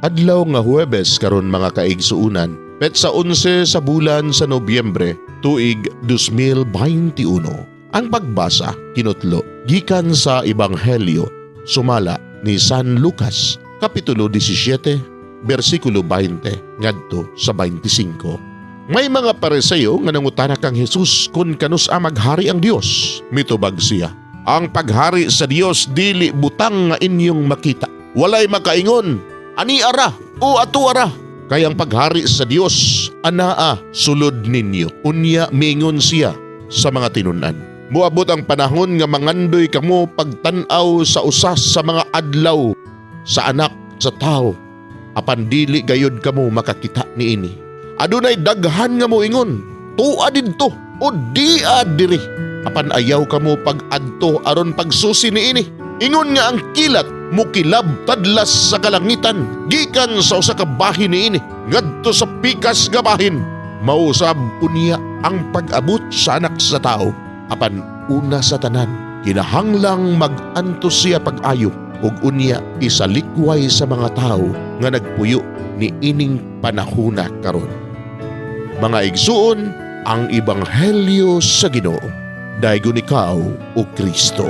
Adlaw nga Huwebes karon, mga kaigsuunan, petsa 11 sa bulan sa Nobyembre, tuig 2021. Ang pagbasa kinutlo gikan sa Ebanghelyo sumala ni San Lucas, Kapitulo 17, bersikulo 20 ngadto sa 25. May mga Pariseo nga nangutana kang Jesus kung kanus-a maghari ang Dios. Mitubag siya, "Ang paghari sa Dios dili butang nga inyong makita. Walay makaingon, 'Ania ra o atua ra.' Kay ang paghari sa Dios anaa sulod ninyo." Unya miingon siya sa mga tinun-an, "Moabot ang panahon nga mangandoy kamo pagtan-aw sa usa sa mga adlaw sa Anak sa Tao, apan dili gayud kamo makakita niini. Adunay daghan nga moingon, 'Tua didto o dia diri.' Apan ayaw kamo pag-adto aron pagsusi niini. Ingon nga ang kilat mukilab tadlas sa kalangitan gikan sa usa ka bahin niini ngadto sa pikas nga bahin, mao usab unya ang pag-abot sa Anak sa Tao. Apan una sa tanan, kinahanglang mag-antos siya pag-ayo ug unya isalikway sa mga tawo nga nagpuyo ni ining panahona karon." Mga igsuon, ang Ebanghelyo sa Ginoo. Daygon ikaw, o Kristo.